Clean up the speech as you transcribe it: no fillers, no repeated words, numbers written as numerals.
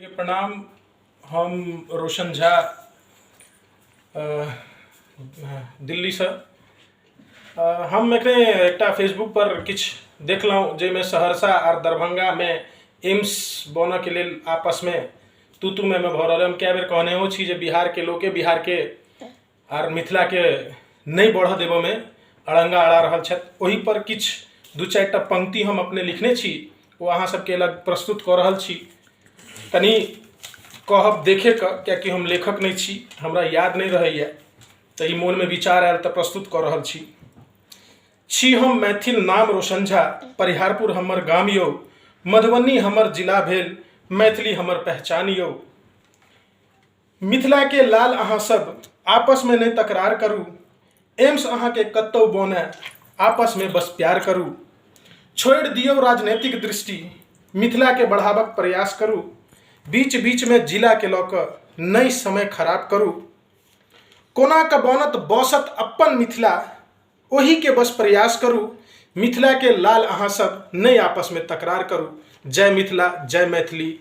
के प्रणाम। हम रोशन झा दिल्लीसँ। हम एखने एकटा फेसबुकपर किछु देखलहुँ जाहिमे सहरसा आर दरभंगामे एम्स बनयके लेल आपसमे तू तू मैं मैं भऽ रहल अइ। हम कए बेर कहनेहो छी जे बिहारके लोके बिहारके आर मिथिलाके नहि बढ़ऽ देबऽमे अड़ंगा अड़ा रहल छथि। ओहिपर किछु दू चारिटा पंक्ति हम अपने लिखने छी, ओ अहाँ सबके लग प्रस्तुत कऽ रहल छी। कनि कहब देखेके, कियाकि हम लेखक नहि छी, हमरा याद नहि रहैए, तऽ ई मोनमे विचार आयल तऽ प्रस्तुत कऽ रहल छी। छी हम मैथिल, नाम रोशन झा, परिहारपुर हमर गाम यौ, मधुबनी हमर जिला भेल, मैथिली हमर पहचान यौ। मिथिलाके लाल अहाँ सब आपसमे नहि तकरार करू, एम्स अहाँके कतहु बने, आपसमे बस प्यार करू। छोड़ि दियौ राजनैतिक दृष्टि, मिथिलाके बढ़ाबक प्रयास करू, बीच बीचमे जिलाके लऽ कऽ नहि समय खराब करू। कोना कऽ बनत बसत अपन मिथिला, ओहिके बस प्रयास करू, मिथिलाके लाल अहाँ सब नहि आपसमे तकरार करू। जय मिथिला, जय मैथिली।